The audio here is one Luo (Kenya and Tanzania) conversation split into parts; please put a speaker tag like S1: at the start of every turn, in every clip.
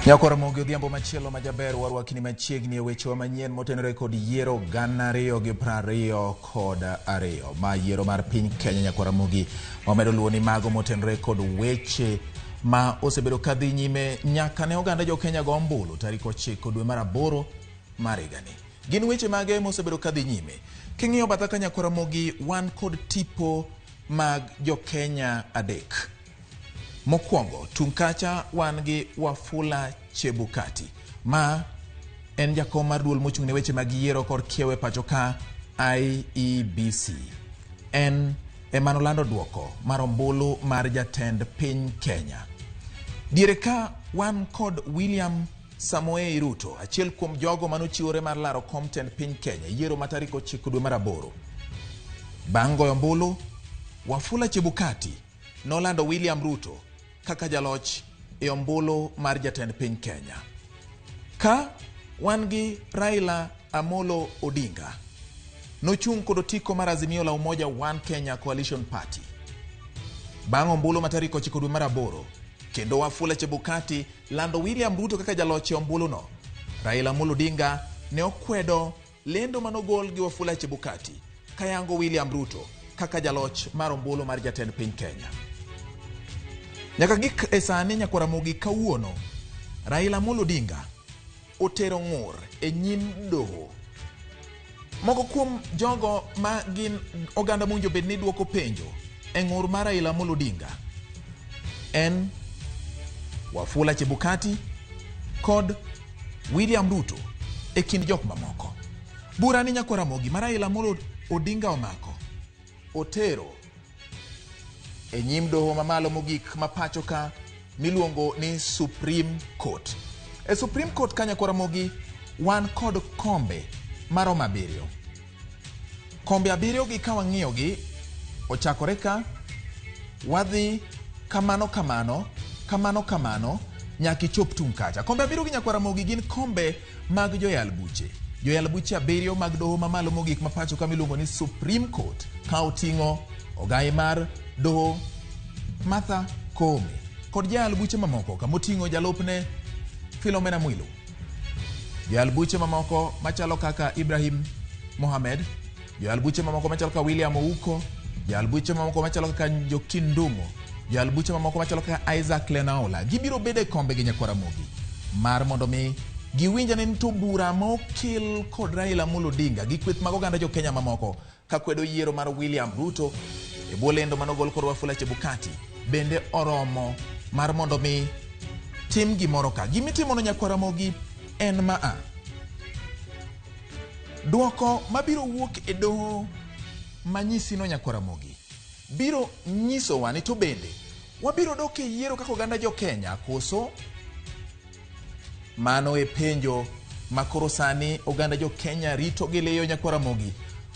S1: Nyakoro Ramogi Odhiambo machielo ma jaber warwakni machiegni e wechewa manyien motenore kod yiero 2022 ma yiero mar piny Kenya. Nyakwar Ramogi, wamedo luwo ni mago motenore kod weche ma osebedo ka dhi nyime nyaka ne oganda jo Kenya go ombulu tarik 9 dwe mar 8 mar higani. Gin weche mage mosebedo ka dhi nyime? King'iyo batha ka Nyakwar Ramogi, wan kod tipo mag jo Kenya adek. Mokwongo, tung' kacha wan gi Wafula Chebukati, ma en jakom mar duol mochung' ne weche mag yiero kod kiewo e pacho ka IEBC. En ema nolando duoko mar ombulu mar jatend piny Kenya. Diere ka wan kod William Samoei Ruto, achiel kuom jogo manochiwore mar laro kom tend piny Kenya e yiero ma tarik 9 dwe mar 8. Bang' goyo ombulu, Wafula Chebukati nolando William Ruto kaka jaloch e ombulu mar jatend piny Kenya. Ka wan gi Raila Amolo Odinga, nochung' kod otiko mar Azimio la Umoja One Kenya Coalition Party. Bang' ombulu ma tarik 9 dwe mar 8, kendo Wafula Chebukati lando William Ruto kaka jaloch e ombuluno, Raila Amolo Odinga ne okwedo lendo manogol gi Wafula Chebukati kayango William Ruto kaka jaloch mar ombulu mar jatend piny Kenya. Nyaka gik e sani Nyakwar Ramogi kawuono, Raila Amolo Odinga otero ng'ur e nyim doho. Moko kuom jogo ma gin oganda mowinjo bed ni duoko penjo e ng'ur mar Raila Amolo Odinga en Wafula Chebukati kod William Ruto e kind jok mamoko. Bura ni Nyakwar Ramogi ma Raila Amolo Odinga omako otero e nyim doho mamalo mogik ma pacho ka miluongo ni Supreme Court. E Supreme Court ka Nyakwar Ramogi wan kod kombe maromo 7. Kombe 7 gi ka wang'iyo gi ochakore ka wadhi kamano kamano kamano kamano nyaka ichop tung' kacha. Kombe 7 gi Nyakwar Ramogi gin kombe mag joyal buche. Joyal buche 7 mag doho mamalo mogik ma pacho ka miluongo ni Supreme Court ka oting'o ogai mar doho Martha Koome kod joyal buche mamoko kamoting'o jalupne Philomena Mwilu. Joyal buche mamoko machalo kaka Ibrahim Mohamed, joyal buche mamoko machalo kaka William Ouko, joyal buche mamoko machalo kaka Njoki Ndung'u, joyal buche mamoko machalo kaka Isaac Lenaola gibiro bedo e kombe gi Nyakwar Ramogi mar mondo mi giwinj ane ni to bura ma okel kod Raila Amolo Odinga gi kweth mag oganda jo Kenya mamoko kakwedo yiero mar William Ruto e bwo lendo manogol kod Wafula Chebukati bende oromo mar mondo mi tim gimoro ka. Gimitimono Nyakwar Ramogi en ma a. Duoko mabiro wuok e doho manyisino Nyakwar Ramogi biro nyisowa ni to bende wabiro dok e yiero kaka oganda jo Kenya koso? Mano e penjo ma koro sani oganda jo Kenya rito gi liyo Nyakwar Ramogi.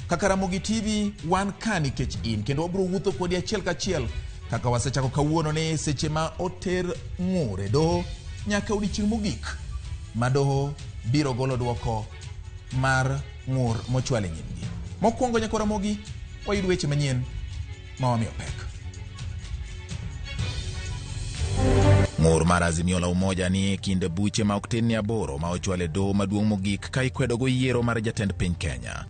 S1: Kaka Ramogi TV wan ka nikech in kendo wabiro wuotho kodi achiel kachiel kaka wasechako kawuono ni seche ma oter ng'ur e doho nyaka odiechieng' mogik ma doho biro golo duoko mar ng'ur mochwal e nyimgi. Mokwongo Nyakwar Ramogi wayud weche manyien ma wamiyo pek. Ng'ur mar Azimio la Umoja ni e kind buche ma ok tin ni 8 ma ochwal e doho maduong' mogik ka ikwedogo yiero mar jatend piny Kenya.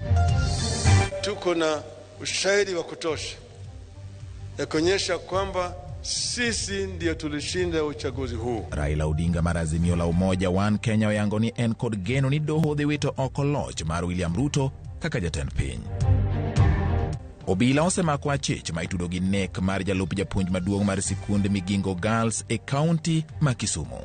S2: Tuko na ushahidi wa kutosha ya kuonyesha kwamba sisi ndio tulishinda uchaguzi huu.
S1: Raila Odinga mar Azimio la Umoja One Kenya oyango ni en kod geno ni doho dhi wito oko loch mar William Ruto kaka jatend piny. Obila osemako achich ma itudo gi nek mar jalup japuonj maduong' mar sikund Migingo Girls e kaunti ma Kisumu.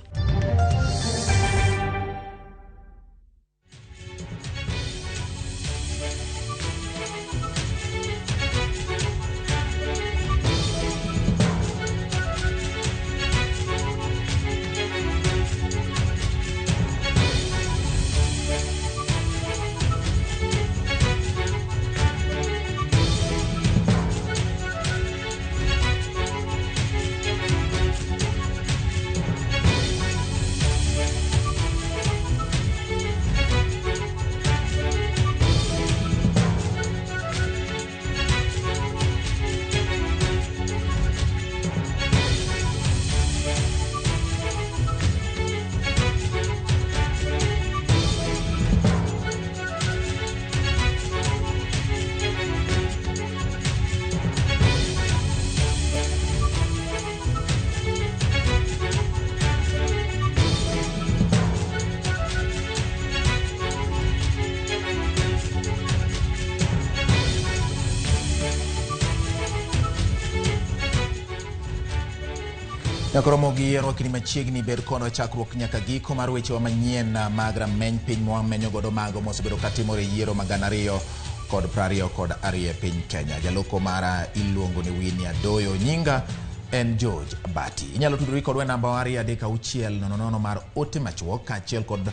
S1: Nyaka Ramogi rwakni machiegni bed kodwa chakruok nyaka giko mar wechewa manyien mag rameny piny mwamenyo godo mago mosebedo katimore e yiero ma 2022 e piny Kenya. Jaloko mara iluongo ni Winnie Adoyo, nyinga en George Bati. Inyalo tudori kodwa e namba 23600 mar ote machuok kaachiel kod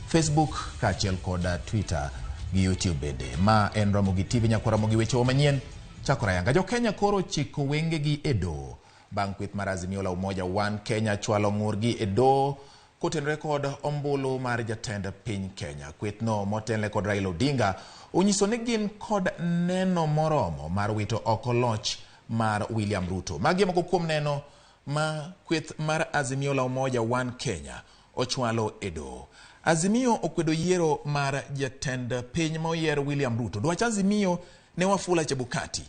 S1: Facebook kaachiel kod Twitter gi YouTube bende. Ma en Ramogi TV nyakwa Ramogi wechewa manyien chakore ayanga. Jo Kenya koro chiko wengegi e doho bang' kweth mar Azimio la Umoja One Kenya chwalo ng'urgi e doho kotenore kod ombulu mar jatend piny Kenya. Kwethno motelne kod Raila Odinga onyiso ni gin kod neno moromo mar wito oko loch mar William Ruto. Magi e moko kuom neno ma kweth mar Azimio la Umoja One Kenya ochwalo e doho. Azimio okwedo yiero mar jatend piny moyier William Ruto. Dwach Azimio ne Wafula Chebukati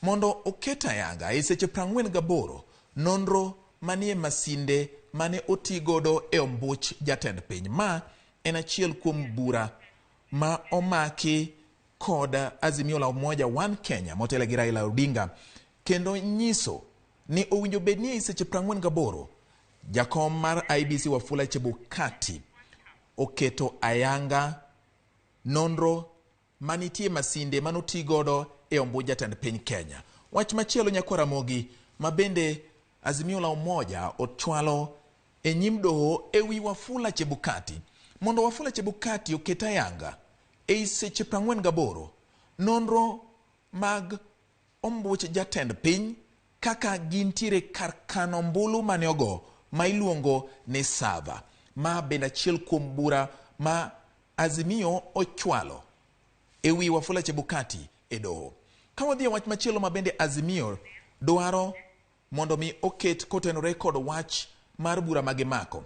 S1: mondo oket ayanga e seche 48 nonro manie masinde mane oti godo e ombuch jatend piny. Ma en achiel kuom bura ma omaki kod Azimio la Umoja One Kenya motelo gi Raila Odinga kendo nyiso ni owinjo bed ni e seche 48 jakom mar IEBC Wafula Chebukati oketo ayanga nonro manitie masinde manoti godo e ombuch jatend piny Kenya. Wach machielo nyakwa Ramogi ma bende Azimio la Umoja ochwalo e nyim doho e wi Wafula Chebukati mondo Wafula Chebukati oket ayanga ei seche 48 nonro mag ombuch jatend piny kaka gintiere kar kano ombulu mane ogo ma iluongo ni Sava. Ma bende achiel kuom bura ma Azimio ochwalo e wi Wafula Chebukati e doho. Ka wadhi e wach machielo ma bende Azimio dwaro mondo mi oket kotenore kod wach mar bura ma gimako.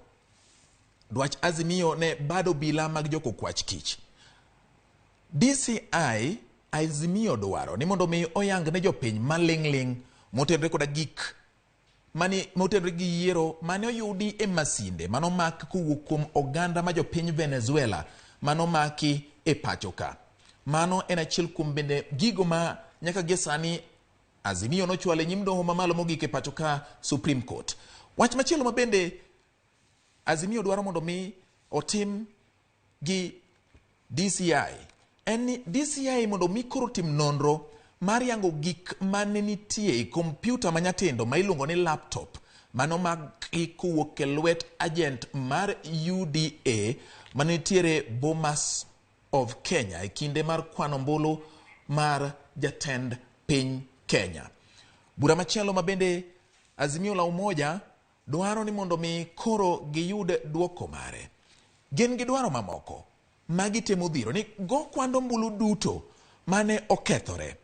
S1: Dwach Azimio ne bad obila mag jokokwach kich. DCI Azimio dwaro ni mondo mi oyang ne jopiny maling'ling' motenore koda gik mane motenore gi yiero mane oyudi e masinde manomak kowuok kuom oganda ma jopiny Venezuela manomaki e pacho ka. Mano en achiel kuom bende gigo ma nyaka gie sani Azimio nochwalo e nyim doho mamalo mogik e pacho ka Supreme Court. Wach machielo ma bende Azimio dwaro mondo mi otim gi DCI en ni DCI mondo mi koro tim nonro mar yango gik mane nitie e kompyuta manyatindo ma iluongo ni laptop manomaki kowuok e lwet agent mar UDA mane nitiere Bomas of Kenya e kinde mar kwano ombulu mar jatend piny Kenya. Bura machielo ma bende Azimio la Umoja dwaro ni mondo mi koro giyud duoko mare. Gin gi dwaro mamoko ma gitemo dhiro ni go kwand ombulu duto mane okethore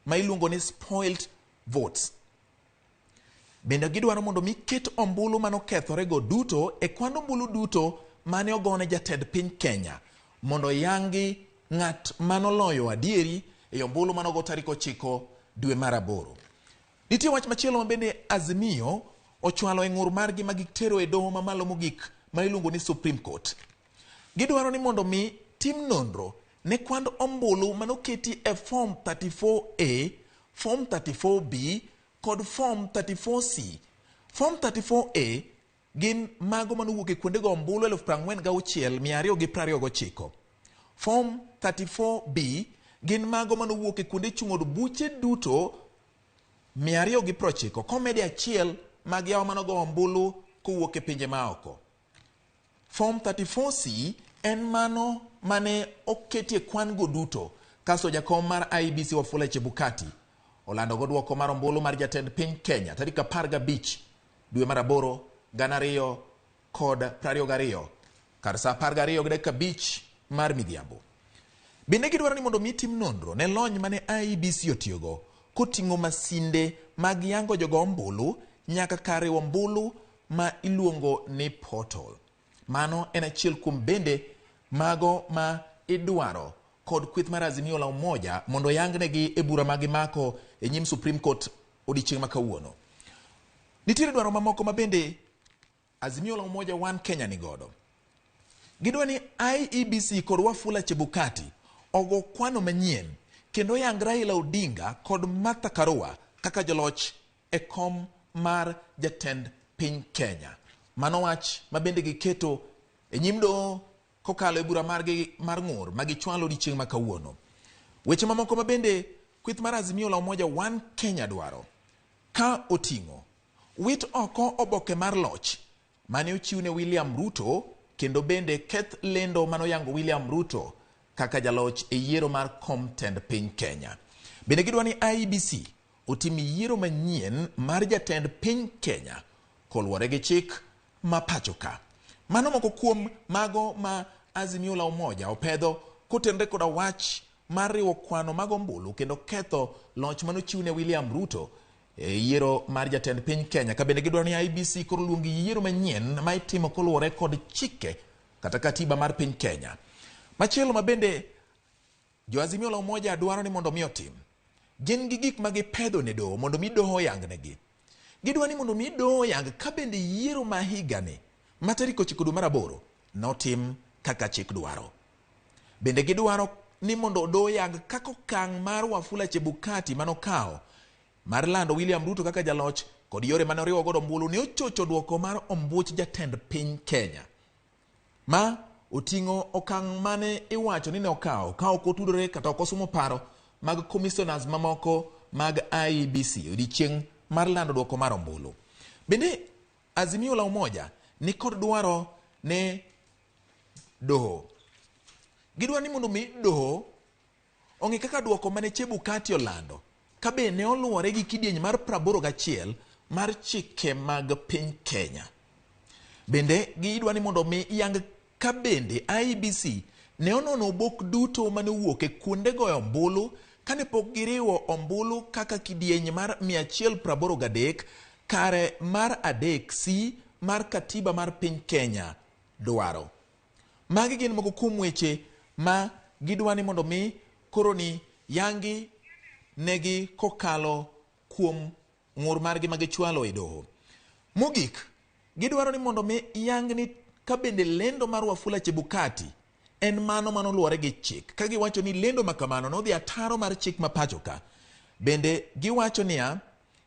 S1: ma iluongo ni spoiled votes. Bende gidwaro mondo mi ket ombulu manokethore go duto e kwand ombulu duto mane ogone jatend piny Kenya mondo yangi ng'at manoloyo adieri e ombulu manogo tarik 9 dwe mar 8. Nitie wach machielo ma bende Azimio ochwalo e ng'ur margi ma gitero e doho mamalo mogik ma iluongo ni Supreme Court. Gidwaro ni mondo mi tim nonro ne kwand ombulu manoketi e form 34A, form 34B kod form 34C. Form 34A gin mago manowuok e kuonde go ombulu 46,229. Form 34B gin mago manowuok e kuonde chung' od buche duto 290 komedi achiel mag yawa manogo ombulu kowuok e pinje maoko. Form 34C en mano mane oketie kwan go duto kasto jakom mar IEBC Wafula Chebukati olando go duoko mar ombulu mar jatend piny Kenya tarik 15 dwe mar 8 2022 kar saa 12:05 mar midhiambo. Bende gidwaro ni mondo mi tim nonro ne lony mane IEBC otiyogo koting'o masinde mag yango jogo ombulu nyaka kar riwo ombulu ma iluongo ni portal. Mano en achiel kuom bende mago ma idwaro kod kweth mar Azimio la Umoja mondo oyangnegi e bura ma gimako e nyim Supreme Court odiechieng' ma kawuono. Nitiere dwaro mamoko ma bende Azimio la Umoja One Kenya ni godo. Gidwa ni IEBC kod Wafula Chebukati ogo kwano manyien kendo yang Raila Odinga kod Martha Karua kaka joloch e kom mar jatend piny. piny Kenya. Mano wach ma bende giketo e nyim doho kokalo e bura margi mar ng'ur ma gichwalo odiechieng' ma kawuono. Weche mamoko ma bende kweth mar Azimio la Umoja One Kenya dwaro ka oting'o wit oko oboke mar loch mane ochiw ne William Ruto kendo bende keth lendo manoyango William Ruto kaka jaloch e yiero mar kom tend piny Kenya. Bende gidwa ni IEBC otim yiero manyien mar jatend piny Kenya koluwore gi chik ma pacho ka. Mano moko kuom mago ma Azimio la Umoja opedho kotenore koda wach mar riwo kwano mag ombulu kendo ketho loch manochiw ne William Ruto e yiero mar jatend piny Kenya. Ka bende gidwaro ni IEBC koro luong yiero manyien ma itimo koluwore kod chike kata katiba mar piny Kenya. Machielo ma bende jo Azimio la Umoja dwaro ni mondo mi otim, gin gi gik ma gipedho ne doho mondo mi doho oyangnegi. Gidwa ni mondo mi doho oyang ka bende yiero ma higani ma tarik 9 dwe mar 8 notim kaka chik dwaro. Bende gidwaro ni mondo doho oyang kaka okang' mar Wafula Chebukati manokawo mar lando William Ruto kaka jaloch kod yore mane oriwo godo ombulu ne ochocho duoko mar ombuch jatend piny Kenya. Ma oting'o okang' mane iwacho ni ne okawo ka ok otudore kata ok osumo paro mag commissioners mamoko mag IEBC odiechieng' mar lando duoko mar ombulu. Bende Azimio la Umoja ni kod dwaro ne doho. Gidwaro ni mondo mi doho ong'e kaka duoko mane Chebukati olando ka be ne oluwore gi kidieny mar 81 mar chike mag piny Kenya. Bende gidwa ni mondo mi yang ka bende IEBC ne onono obok duto mane owuok e kuonde goyo ombulu kane pok giriwo ombulu kaka kidieny mar 183 kare mar 3 C mar katiba mar piny Kenya dwaro. Magi gin moko kuom weche ma gidwa ni mondo mi koro ni yangi negi kokalo kuom ng'ur margi ma gichwalo e doho. Mogik, gidwaro ni mondo mi yang ni ka bende lendo mar Wafula Chebukati en mano manoluwore gi chik. Ka giwacho ni lendo ma kamano nodhi ataro mar chik ma pacho ka. Bende giwacho niya,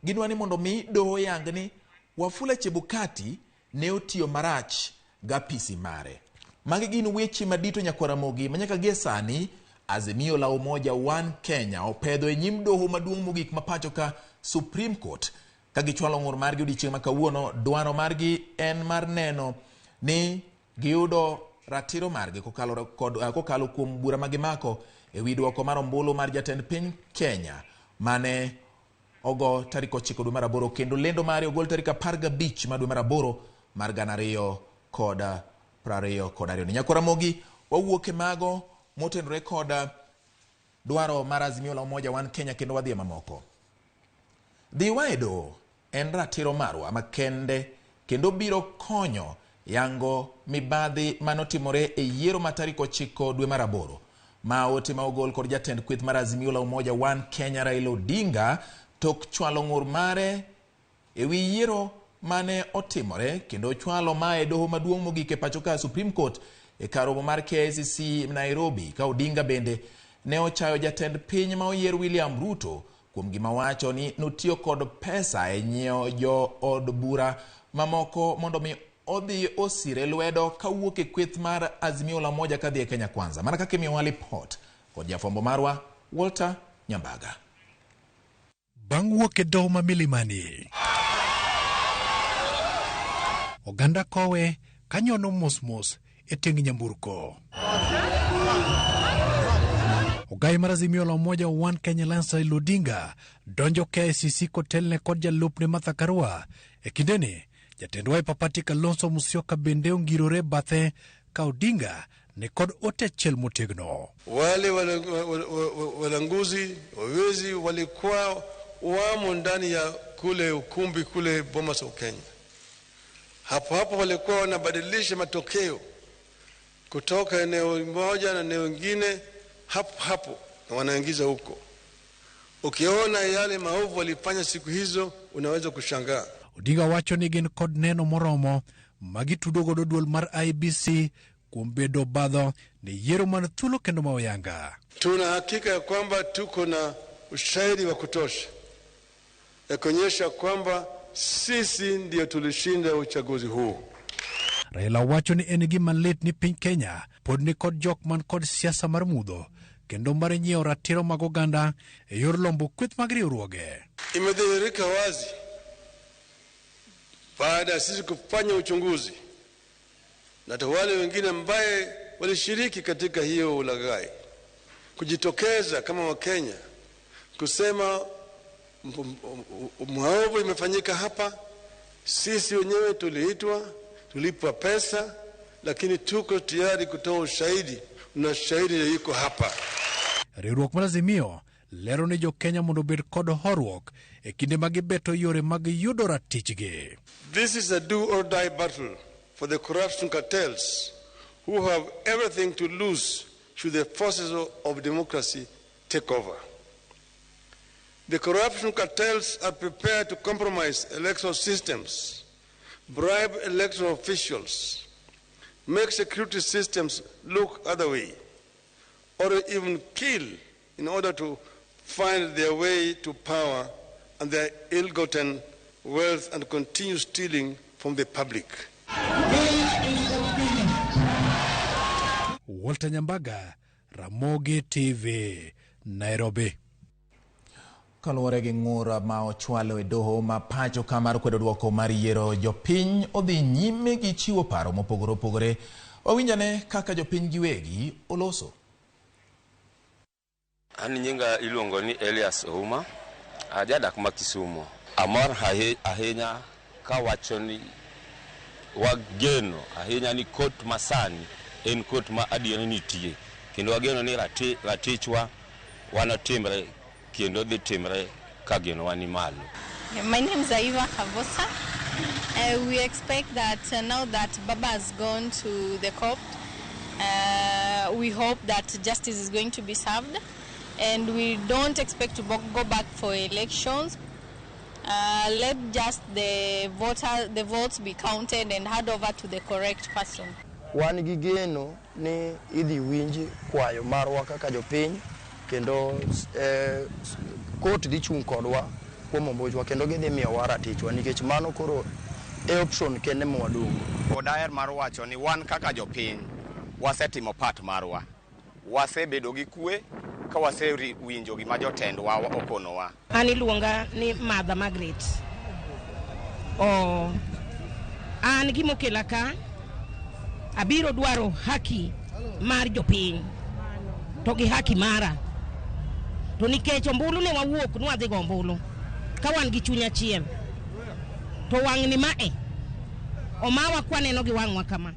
S1: gidwa ni mondo mi doho yang ni Wafula Chebukati ne otiyo marach gapisi mare. Magi gin weche madito nyakwar Ramogi ma nyaka gie sani Azimio la Umoja One Kenya opedho e nyim doho maduong' mogik ma pacho ka Supreme Court ka gichwalo ng'ur margi odiechieng' ma kawuono. Dwaro margi en mar neno ni giyudo ratiro margi kokalo kuom bura ma gimako e wi duoko mar ombulu mar jatend piny Kenya mane ogo tarik 9 dwe mar 8 kendo lendo mare ogol tarik 15 mar dwe mar 8 mar 2022. Nyakwar Ramogi, wawuok e mago motenore kod dwaro mar Azimio la Umoja One Kenya kendo wadhi e mamoko. Dhiwa e doho en ratiro marwa makende kendo biro konyo yango mibadhi manotimore e yiero ma tarik 9 dwe mar 8 ma ote ma ogol kod jatend kweth mar Azimio la Umoja One Kenya Raila Odinga tok chwalo ng'ur mare e wi yiero mane otimore kendo chwalo ma e doho maduong' mogik e pacho ka Supreme Court e kar romo mar KICC Nairobi ka Odinga bende ne ochayo jatend piny ma oyier William Ruto kuom gima wacho ni notiyo kod pesa e nyiewo jo od bura mamoko mondo mi odhi osire lwedo kawuok e kweth mar Azimio la Umoja kadhi e Kenya Kwanza. Mana kaka imiyowa lipot kod jafwambo marwa Walter Nyambaga.
S3: Bang' wuok e doho ma Milimani, oganda kowe kanyono mos mos e teng nyamburko. Ogai mar Azimio la Umoja One Kenya Alliance Raila Odinga donjo KICC kotelne kod jalupne Martha Karua. E kindeni, jatend Wiper Party Kalonzo Musyoka bende ongirore bathe ka Odinga ni kod ote achiel motegno.
S2: Wale walanguzi wawezi walikuwa wamo ndani ya kule ukumbi kule Bomas of Kenya. Hapo hapo walikuwa wanabadilisha matokeo kutoka eneo moja na eneo lingine hapo hapo na wanaingiza huko. Ukiona yale maovu walifanya siku hizo unaweza kushangaa.
S3: Odinga wacho ni gin kod neno moromo magitudo godo duol mar IEBC kuom bedo obadho ne yiero man thuolo kendo ma oyanga.
S2: Tuna hakika ya kwamba tuko na ushahidi wa kutosha ya kuonyesha kwamba sisi ndio tulishinda uchaguzi huu.
S3: Raila wacho ni en gima lit ni piny Kenya pod ni kod jok man kod siasa mar mudho kendo mar nyiewo ratiro mag oganda e yor lombo kweth mag riwruoge.
S2: Imedhihirika wazi baada ya sisi kufanya uchunguzi na hata wale wengine ambaye walishiriki katika hiyo ulaghai kujitokeza kama Wakenya kusema maovu imefanyika hapa, sisi wenyewe tuliitwa, tulipwa pesa, lakini tuko tayari kutoa ushahidi na shahidi yuko hapa.
S3: Riwruok mar Azimio lero ni jo-Kenya mondo obed kod horuok e kinde ma gibeto yore mag yudo ratichgi.
S2: This is a do or die battle for the corruption cartels who have everything to lose should the forces of democracy take over. The corruption cartels are prepared to compromise electoral systems, bribe electoral officials, make security systems look other way, or even kill in order to find their way to power and their ill-gotten wealth and continue stealing from the public.
S3: Walter Nyambaga, Ramogi TV, Nairobi.
S1: Kaluwore gi ng'ur ma ochwalo e doho ma pacho ka mar kwedo duoko mar yiero, jopiny odhi nyime gi chiwo paro mopogore opogore. Wawinjane kaka jopiny giwegi oloso.
S4: An nyinga iluongo ni Elias Ouma, ajadak ma Kisumu. Amor ahinya kawacho ni wageno ahinya ni kot masani en kot ma adieri nitie, kendo wageno ni ratichwa wanatimre kendo dhi timre ka genowa ni malo.
S5: My name is Aiva Kavosa. We expect that now that Baba has gone to the court, we hope that justice is going to be served, and we don't expect to go back for elections. Let just the votes be counted and hand over to the correct person.
S6: Wan gi geno ni idhi winji kwayo marwa kaka jopiny, kendo kot dhi chung' kodwa kuom ombujwa kendo gidhi miyowa ratichwa nikech mano koro e option kende ma wadong'.
S7: Daher mar wacho ni wan kaka jopiny wasetimo part marwa, wasebedo gi kwe ka wasewinjo gima jotendwa okonowa.
S8: An iluonga ni Martha Margaret. An gimokela ka abiro dwaro haki mar jopiny to gi haki mara. To nikech ombulu ne wawuok nwadhi go ombulu ka wan gi chuny achiel, to wang'ni mae omawa kwaneno gi wang'wa kama.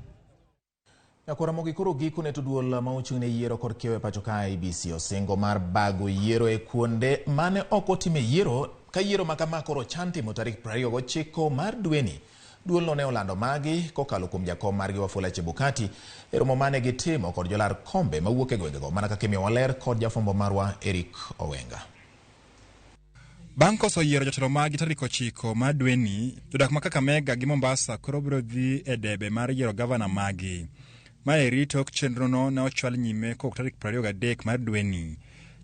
S1: Nyakwar koro gikone to duol ma ochung' ne yiero kod kiewo e pacho ka IEBC osingo mar bago yiero e kuonde mane ok otime yiero ka yiero ma kama koro chan timo tarik 29 mar dweni. Duolno ne olando magi kokalo kuom jakom margi Wafula Chebukati e romo mane gitimo kod jolar kombe mawuok e gwengego, mana kaka imiyowa ler kod jafwambo marwa Eric Owenga.
S9: Bang' koso yiero jotelo magi tarik 9 mar dweni, jodak ma Kakamega gi Mombasa koro biro dhi e debe mar yiero gavana magi. Maeri tok chenrono ne ochwal nyime kowuok tarik 23 mar dweni.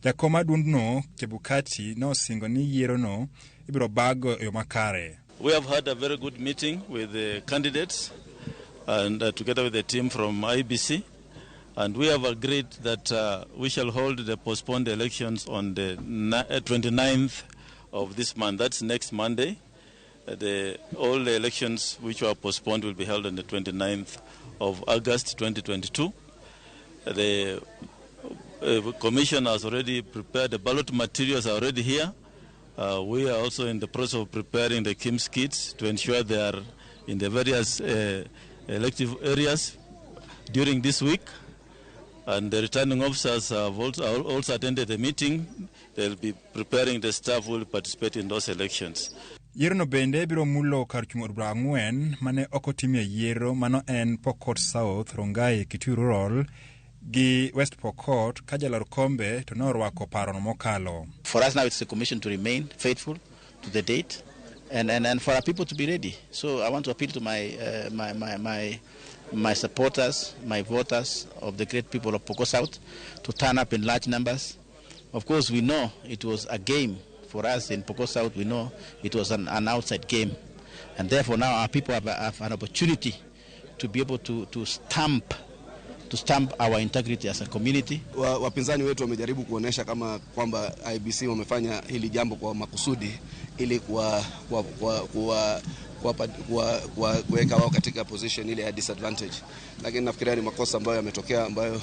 S9: Jakom mar duondno Chebukati ne osingo ni yierono ibiro bago e yo makare.
S10: We have had a very good meeting with the candidates and together with the team from IBC, and we have agreed that we shall hold the postponed elections on the 29th of this month. That's next Monday. All the elections which were postponed will be held on the 29th of August 2022. The commission has already prepared, the ballot materials are already here. We are also in the process of preparing the KIMS kits to ensure they are in the various elective areas during this week. And the returning officers have also attended the meeting. They'll be preparing the staff who will participate in those elections.
S9: Yiero bende biro mulo kar chung' od bura ang'wen mane ok otimie yiero, mano en Pokot South, Rongai, Kitui Rural gi West Pokot, ka jalar kombe to ne orwako parono mokalo.
S11: For us now it's the commission to remain faithful to the date and for our people to be ready. So I want to appeal to my supporters, my voters of the great people of Pokot South to turn up in large numbers. Of course we know it was a game For us in Pokot South, we know it was an outside game. And therefore now our people have an opportunity to be able to stamp our integrity as a community.
S12: Wapinzani wetu wamejaribu kuonesha kama kwamba IEBC wamefanya hili jambo kwa makusudi ili kuweka wao katika position ile ya disadvantage. Lakini nafikiria ni makosa ambayo yametokea ambayo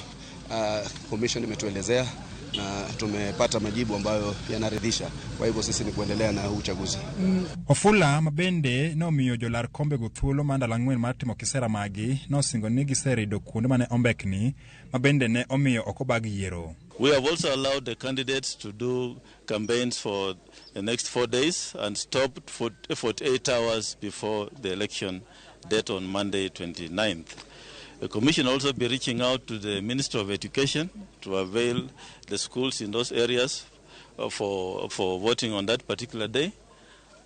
S12: commission imetuelezea na tumepata majibu ambayo yanaridhisha. Kwa hivyo sisi ni kuendelea na uchaguzi.
S9: Wafula mabende nomiyo jolar kombego thuolo mar ndalo 4 mar timo kisera magi nosingo ni giserido kuonde mane ombekni mabende ne omiyo ok obag yiero.
S10: We have also allowed the candidates to do campaigns for the next 4 days and stopped for 48 hours before the election date on Monday 29th. The Commission also be reaching out to the Minister of Education to avail the schools in those areas for voting on that particular day.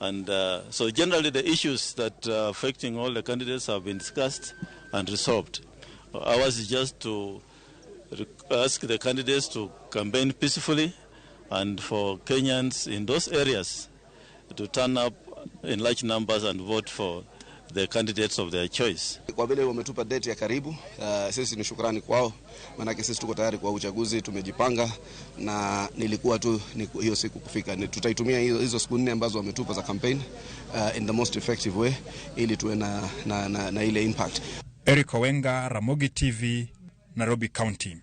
S10: And so generally the issues that are affecting all the candidates have been discussed and resolved. Ours is just to ask the candidates to campaign peacefully and for Kenyans in those areas to turn up in large numbers and vote for the candidates of their choice.
S12: Kwa vile wametupa date ya karibu, sisi ni shukrani kwao, maana sisi tuko tayari kwa uchaguzi, tumejipanga na nilikuwa tu hiyo siku kufika. Tutaitumia hizo siku 4 ambazo wametupa za campaign in the most effective way ili tuwe na ile impact.
S9: Eric Owenga, Ramogi TV, Nairobi County.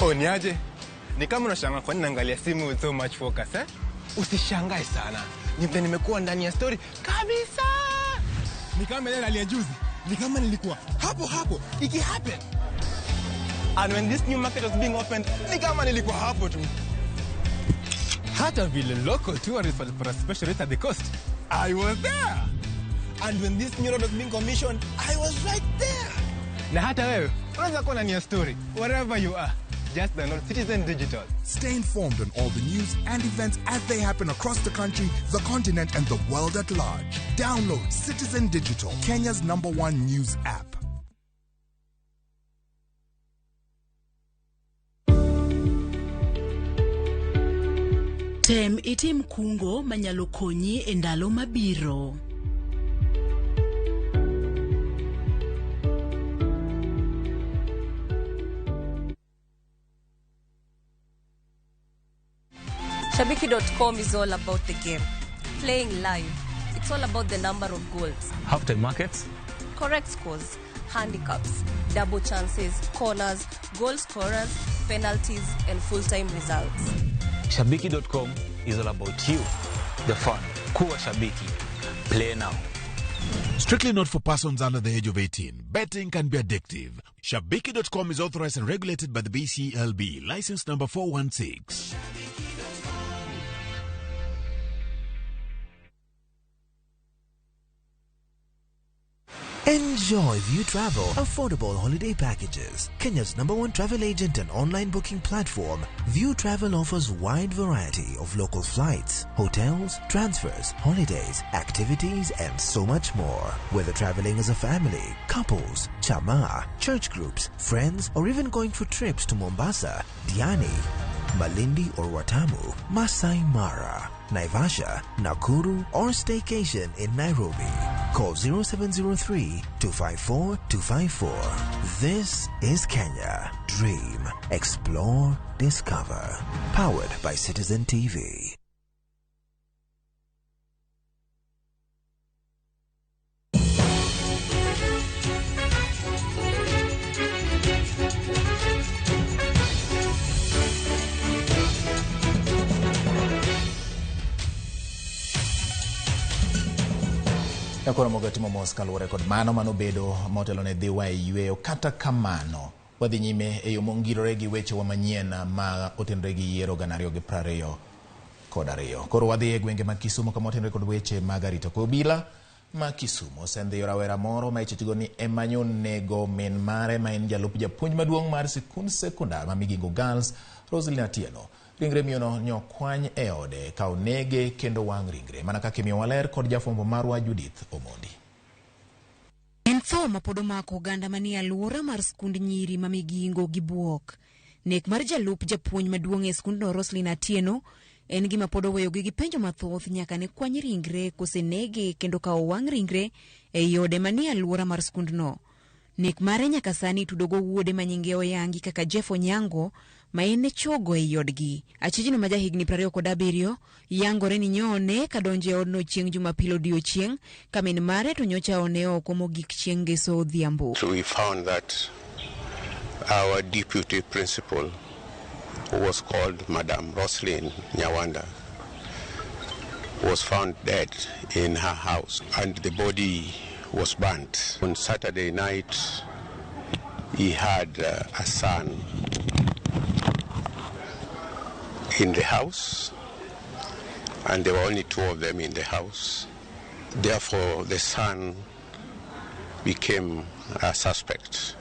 S13: Oh, niaje? Ni kama unashangaa kwa nini naangalia simu with so much focus, eh? Usishangae sana. Ni vile nimekuwa ndani ya story kabisa. Ni kama ile hali ya juzi. Ni kama nilikuwa hapo hapo iki happen. And when this new market was being opened, ni kama nilikuwa hapo tu. Hata vile local tourists walipata special rate at the coast, I was there. And when this new road was being commissioned, I was right there. Na hata wewe unaweza kuwa ndani ya story wherever you are. Just download Citizen Digital.
S14: Stay informed on all the news and events as they happen across the country, the continent, and the world at large. Download Citizen Digital, Kenya's #1 news app.
S15: Tem itim kungo manyalo konyi e ndalo mabiro.
S16: Shabiki.com is all about the game. Playing live. It's all about the number of goals.
S17: Halftime markets.
S16: Correct scores. Handicaps. Double chances. Corners. Goal scorers. Penalties. And full-time results.
S17: Shabiki.com is all about you. The fun. Kuwa Shabiki. Play now.
S18: Strictly not for persons under the age of 18. Betting can be addictive. Shabiki.com is authorized and regulated by the BCLB. License number 416.
S19: Enjoy View Travel affordable holiday packages. Kenya's #1 travel agent and online booking platform, View Travel offers wide variety of local flights, hotels, transfers, holidays, activities, and so much more. Whether traveling as a family, couples, chama, church groups, friends, or even going for trips to Mombasa, Diani, Malindi or Watamu, Masai Mara, Naivasha, Nakuru, or staycation in Nairobi. Call 0703 254 254. This is Kenya. Dream, explore, discover. Powered by Citizen TV.
S1: Koro mogo timo mos kaluwore kod mano manobedo motelo ne dhiwa e yweyo. Kata kamano, wadhi nyime e yo mongirore gi wechewa manyien ma otenore gi yiero 2022. Koro wadhi e gwenge mag Kisumu kama otenore kod weche mag arita kwe. Obila ma Kisumu osendhiyo rawera moro ma ichich go ni ema nyonego min mare ma en jalup japuonj maduong' mar sikund sekondar ma Migingo Girls, Roselyn Atieno. Ringre miyono nyokwany e ode ka onege kendo wang' ringre mana kaka imiyowa ler kod jafwambo marwa Judith Omondi.
S20: En tho ma pod omako oganda manie alwora mar skund nyiri ma Migingo gi buok. Nek mar jalup japuonj maduong' e skundno Roselyn Atieno en gima pod oweyogi gi penjo mathoth nyaka ne kwany ringre kosenege kendo ka owang' ringre ei ode manie alwora mar skundno. Nek mare nyaka sani itudo go wuode ma nyinge oyangi kaka Jeff Onyango ma en ne chogo ei odgi. Achijno ma jahigni 27 yangore ni nyoone kadonjo e odno chieng' Jumapil odiochieng' ka min mare to nyocha one oko mogik chieng' Ngeso odhiambo.
S21: So we found that our deputy principal, who was called Madam Roselyn Nyawanda, was found dead in her house, and the body was burnt. On Saturday night, he had a son in the house, and there were only two of them in the house. Therefore, the son became a suspect.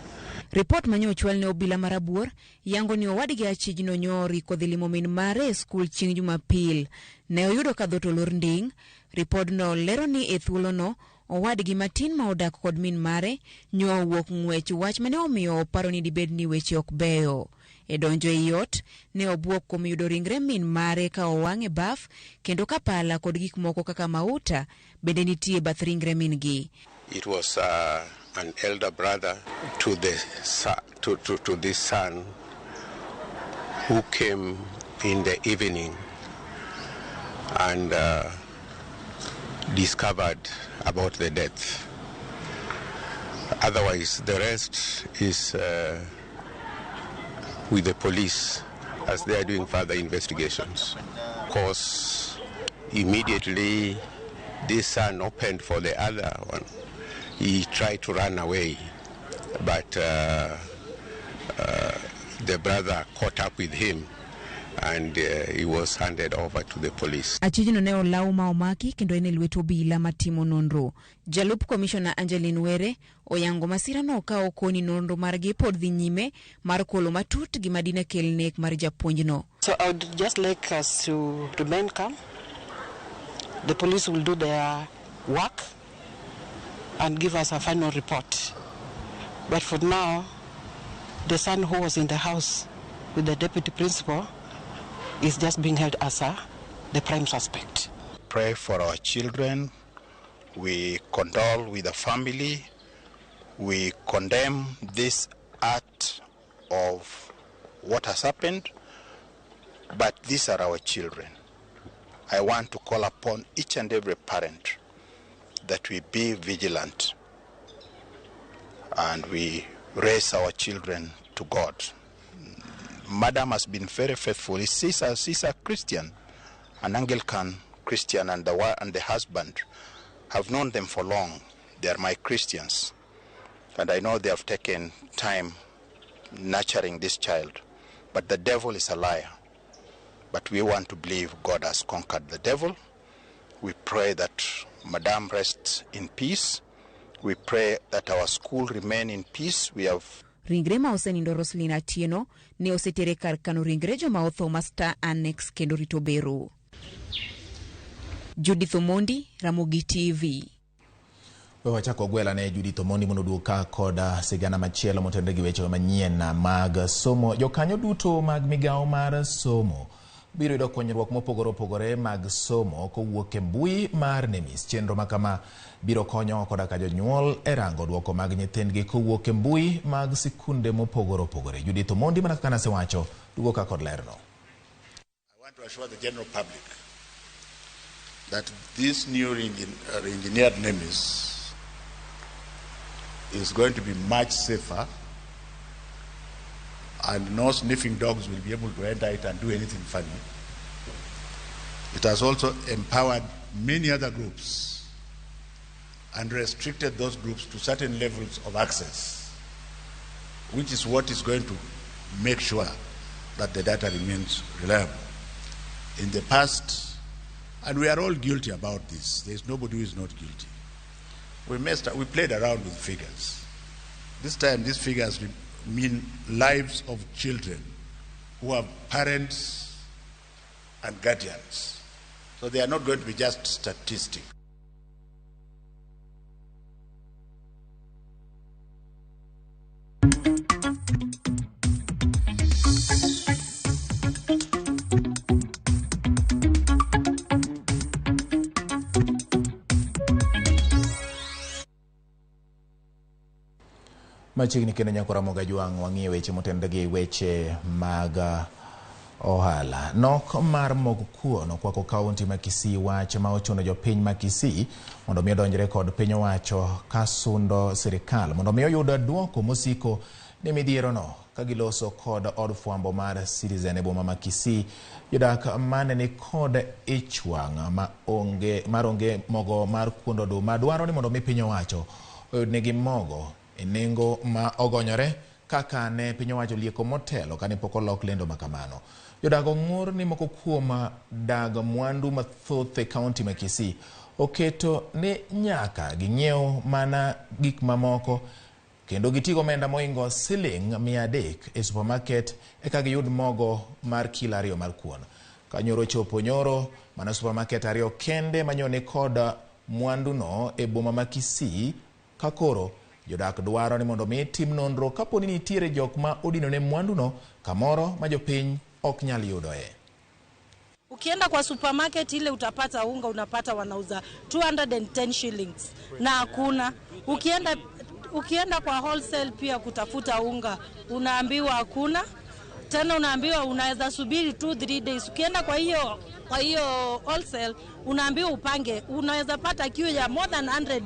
S20: Ripot manyo ochwal ne obila marabuor yango ni owadgi achijno nyori kodhi limo min mare e skul chieng' Jumapil. Ne oyudo ka dhoot olor nding'. Ripodno lero ni e thuolono owadgi matin ma odak kod min mare nyo owuok ng'wech, wach mane omiyo oparo ni dibed ni weche ok beyo. E donjo ei ot, ne obwok kuom yudo ringre min mare ka owang' e baf kendo ka pala kod gik moko kaka mauta bende nitie bath ringre min-gi.
S21: It was an elder brother to the to this son who came in the evening and discovered about the death. Otherwise, the rest is with the police as they are doing further investigations. Of course, immediately this son opened for the other one. He tried to run away, but the brother caught up with him and he was handed over to the police.
S20: Achijno ne olaw ma omaki kendo en e lwet obila matimo nonro. Jalup komishona Angeline Were oyango masirano ka okoni nonro margi pod dhi nyime mar kolo matut gima dine kel nek mar japuonjno.
S22: So I would just like us to remain calm. The police will do their work and give us a final report. But for now, the son who was in the house with the deputy principal is just being held as the prime suspect.
S23: Pray for our children. We condole with the family. We condemn this act of what has happened, but these are our children. I want to call upon each and every parent that we be vigilant and we raise our children to God. Madam has been very faithful. She's a Christian, an Anglican Christian, and the husband. I've known them for long. They are my Christians. And I know they have taken time nurturing this child. But the devil is a liar. But we want to believe God has conquered the devil. We pray that Madam rests in peace. We pray that our school remain in peace. We have
S20: Ringre ma osenindo Roselyn Atieno ne osetere kar kano ringre joma otho ma Star Annex kendo rito bero. Judith Omondi, Ramogi TV.
S1: We wachako gwela ne Judith Omondi mondo oduog ka kod sigana machielo motenore gi weche manyien mag somo. Jokanyo duto mag migawo mar somo biro yudo konyruok mopogore opogore mag somo kowuok e mbui mar NEMIS. Chenro ma kama biro konyo koda ka jonyuol e rango duoko mag nyithindgi kowuok e mbui mag sikunde mopogore opogore. Judith Omondi, mana kaka nasewacho, duogo ka kod lerno.
S24: I want to assure the general public that this new re-engineered NEMIS is going to be much safer, and no sniffing dogs will be able to enter it and do anything funny. It has also empowered many other groups and restricted those groups to certain levels of access, which is what is going to make sure that the data remains reliable. In the past, and we are all guilty about this, there is nobody who is not guilty. We messed up, we played around with figures. This time, these figures mean lives of children who have parents and guardians. So they are not going to be just statistics.
S1: Machiegni kendo nyako Ramogi Ajwang' wang'iyo weche motenore gi weche mag ohala. Nok mar mog kuon okwako kaunti ma Kisii, wach ma ochuno jopiny ma Kisii mondo mi odonjre kod piny owacho ka sundo sirikal mondo mi oyud duoko mosiko ni midhierono ka giloso kod od fwambo mar Citizen e boma ma Kisii. Jodak mane ni kod ich wang' ma onge mar onge mogo mar kuond oduma dwaro ni mondo mi piny owacho oyudnegi mogo e nengo ma ogonyore kaka ne piny owacho lieko motelo kane pok olok lendo ma kamano. Jodak ong'ur ni moko kuom dag mwandu mathoth e kaunti ma Kisii oketo ni nyaka ging'iew mana gik mamoko kendo gitigo omenda moingo siling 300 e supermarket eka giyud mogo mar kilo 2 mar kuon. Ka nyoro chopo nyoro, mana supermarket 2 kende manyoni kod mwanduno e boma ma Kisii ka koro jodak dwaro ni mondo mi tim nonro kapo ni nitiere jok ma odinone mwanduno kamoro ma jopiny ok nyal yudoe.
S2: Ukienda kwa supermarket ile utapata unga, unapata wanauza 210 shillings na hakuna. Ukienda kwa wholesale pia kutafuta unga unaambiwa hakuna. Tena unaambiwa unaweza subiri 2-3 days. Ukienda kwa hiyo wholesale unaambiwa upange, unaweza pata queue ya more than 100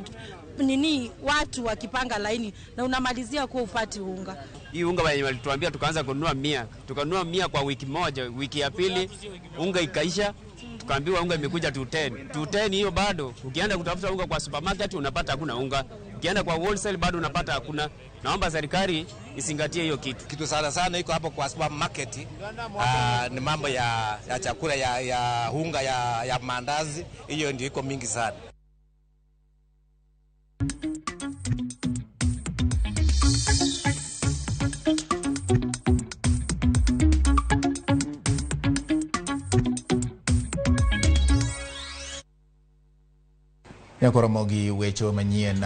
S2: nini watu wakipanga laini na unamalizia kuwa upati unga.
S3: Hii unga walituambia tukaanza kununua 100, tukanunua 100 kwa wiki moja, wiki ya pili unga ikaisha, tukaambiwa unga imekuja 210. 210 hiyo bado ukienda kutafuta unga kwa supermarket unapata hakuna unga. Ukienda kwa wholesale bado unapata hakuna. Naomba serikali isingatie hiyo kitu.
S4: Kitu sana sana iko hapo kwa supermarket ni mambo ya chakula ya unga ya mandazi, hiyo ndio iko mingi sana.
S1: Nyako Ramogi weche manyien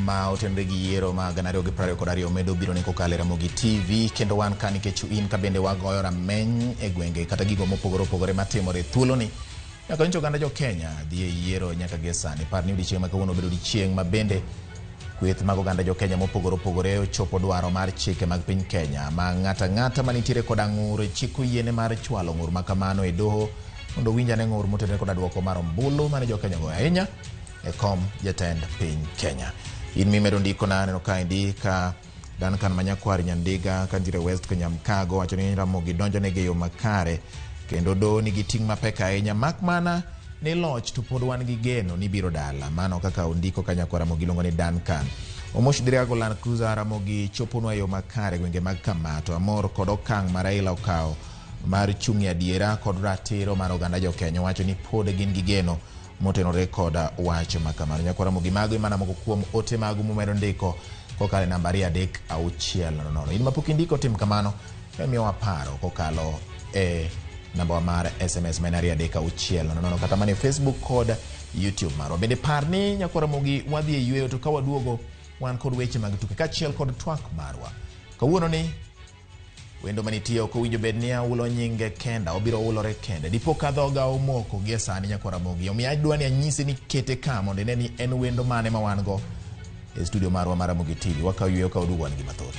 S1: ma otenore gi yiero mag 2022 medo biro ni kokalo e Ramogi TV kendo wan ka nikech in ka bende wagoyo rameny e gwenge kata gigo mopogore opogore matimore thuoloni. Nyaka nyocha oganda jo Kenya dhi e yiero nyaka gie sani. Par ni odiechieng' ma kawuono obedo odiechieng' ma bende kweth mag oganda jo Kenya mopogore opogore ochopo dwaro mar chike mag piny Kenya ma ng'ata ng'ata manitiere koda ng'ur chik oyiene mar chwalo ng'ur ma kamano e doho mondo owinj ane ng'ur motenore koda duoko mar ombulu mane jo Kenya ogoyo ahinya e kom jatend piny Kenya. In mimedo ndiko na aneno kaendi ka Duncan Manyakwar Nyandiga kantiere West Kenya Mkago wacho ni Ramogi donjonegi e yo makare kendo doho nigi ting' mapek ahinya mak mana ni loch to pod wan gi geno ni biro dala. Mano kaka ondiko ka nyakwar Ramogi iluongo ni Duncan. Omosh Diriago Land Cruiser Ramogi choponwa e yo makare gwenge mag Kamato. Amor kod okang' ma Raila okawo mar chung' e adiera kod ratiro mar oganda jo Kenya wacho ni pod gin gi geno motenore kod wach ma kamano. Nyakwar Ramogi mago mana moko kuom ote magu mumedo ndiko kokalo e namba 23600. In mapok indiko tim kamano emiyowa paro kokalo e namba mar SMS ma en 23600 kata mana e Facebook kod YouTube marwa. Bende par ni nyakwar Ramogi wadhi e yweyo to ka waduogo wan kod weche mag tuke kaachiel kod twak marwa. Kawuono ni wendo manitie ok owinjo bed ni aulo nyinge kenda, obiro ulore kende. Dipo ka dhoga omoko gie sani nyakwar Ramogi. Omiyo adwa ni anyisi ni kete ka mondo ine ni en wendo mane ma wan go e studio marwa mar Ramogi TV. Wakaw yweyo ka waduogo wan gi mathoth.